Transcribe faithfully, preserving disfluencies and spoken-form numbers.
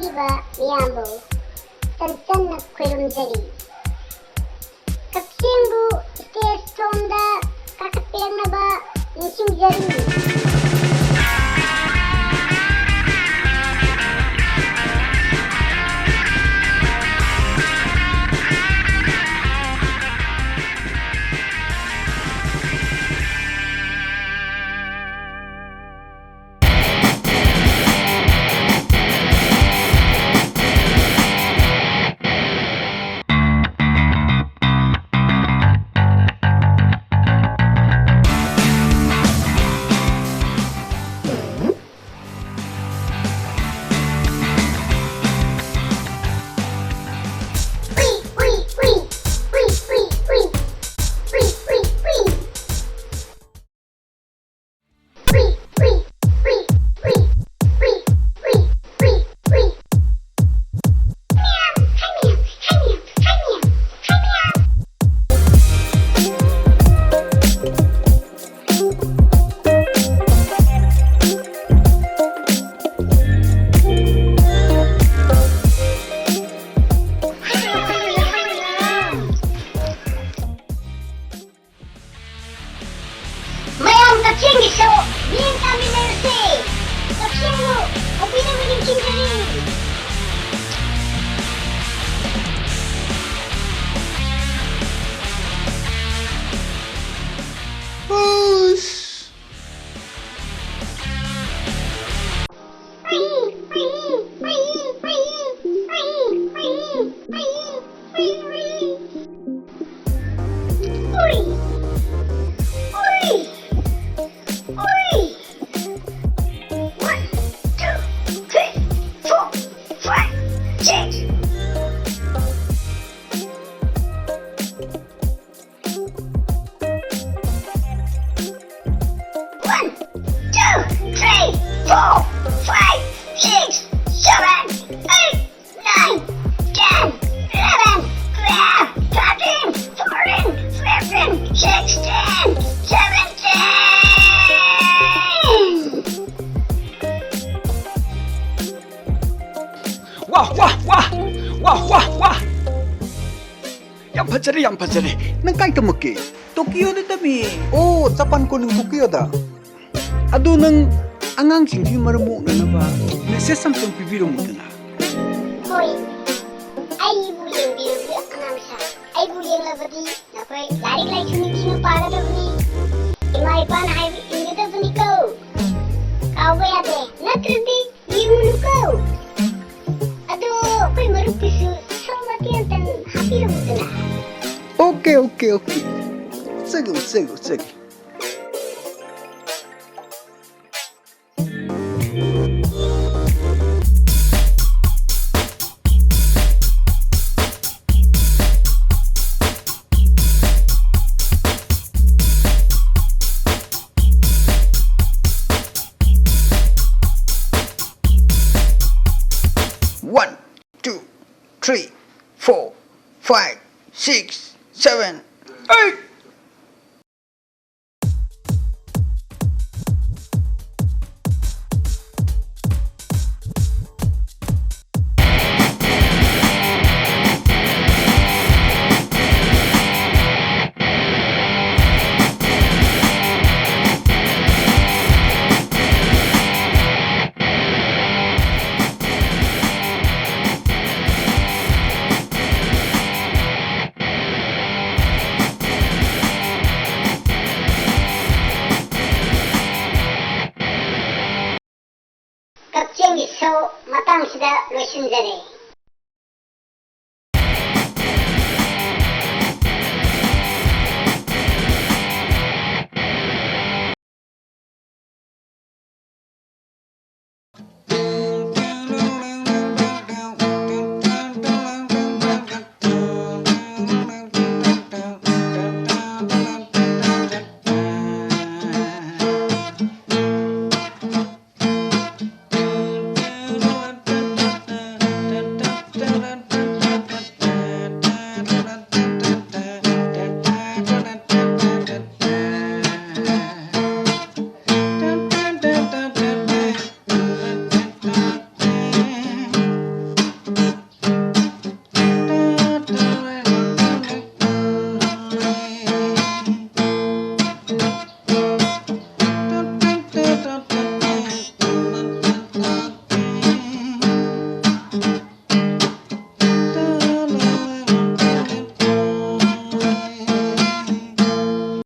ꯄꯤꯕ ꯃꯤꯌꯥꯝꯕꯨ ꯆꯟꯆꯟꯅ ꯈꯣꯏꯔꯨꯝꯖꯔꯤ꯫ ꯀꯛꯆꯤꯡꯕꯨ stage ꯁꯣꯝꯗ ꯀꯥꯈꯠꯄꯤꯔꯛꯅꯕ ꯅꯤꯡꯁꯤꯡꯖꯔꯤ꯫ ꯋꯥ, ꯋꯥ, ꯋꯥ! ꯋꯥ, ꯋꯥ, ꯋꯥ! ꯌꯥꯝ ꯐꯖꯔꯦ, ꯌꯥꯝ ꯐꯖꯔꯦ꯫ ꯅꯪ ꯀꯥꯏ ꯇꯝꯃꯛꯀꯦ? ꯇꯣꯀꯤꯌꯣꯗ ꯇꯝꯃꯤ꯫ ꯑꯣ, ꯖꯄꯥꯟ ꯀꯣꯅꯨꯡ ꯇꯣꯀꯤꯌꯣꯗ꯫ ꯑꯗꯨ ꯅꯪ ꯑꯉꯥꯡꯁꯤꯡꯁꯤꯒꯤ ꯃꯔꯝ ꯃꯣꯛꯅꯅꯕ message ꯑꯝꯇꯪ ꯄꯤꯕꯤꯔꯝꯃꯨꯗꯅ꯫ ꯍꯣꯏ, ꯑꯩꯕꯨ ꯌꯦꯡꯕꯤꯔꯕꯗꯤ ꯑꯉꯥꯡ ꯁꯥ, ꯑꯩꯕꯨ ꯌꯦꯡꯂꯕꯗꯤ ꯅꯈꯣꯏ ꯂꯥꯏꯔꯤꯛ ꯂꯥꯏꯁꯨ ꯅꯤꯡꯊꯤꯅ ꯄꯥꯒꯗꯕꯅꯤ꯫ ꯏꯃꯥ ꯏꯄꯥꯅ ꯍꯥꯏꯕ ꯏꯟꯒꯗꯕꯅꯤꯀꯣ꯫ ꯀꯥꯎꯕ ꯌꯥꯗꯦ, ꯅꯠꯇ꯭ꯔꯗꯤ ꯌꯦꯡꯉꯨꯅꯨꯀꯣ꯫ ꯑꯗꯣ ꯑꯩꯈꯣꯏ ꯃꯔꯨꯞꯀꯤꯁꯨ ꯁꯔꯨꯛ ꯃꯇꯦꯛ ꯑꯝꯇꯪ ꯍꯥꯞꯄꯤꯔꯝꯃꯨꯗꯅ꯫ Okay, okay, okay. ꯆꯠꯂꯨ, ꯆꯠꯂꯨ, ꯆꯠꯂꯨ꯫ One, two, three, four, five, six, seven, eight. ꯀꯛꯆꯤꯡꯒꯤ show ꯃꯇꯥꯡꯁꯤꯗ ꯂꯣꯏꯁꯤꯟꯖꯔꯦ꯫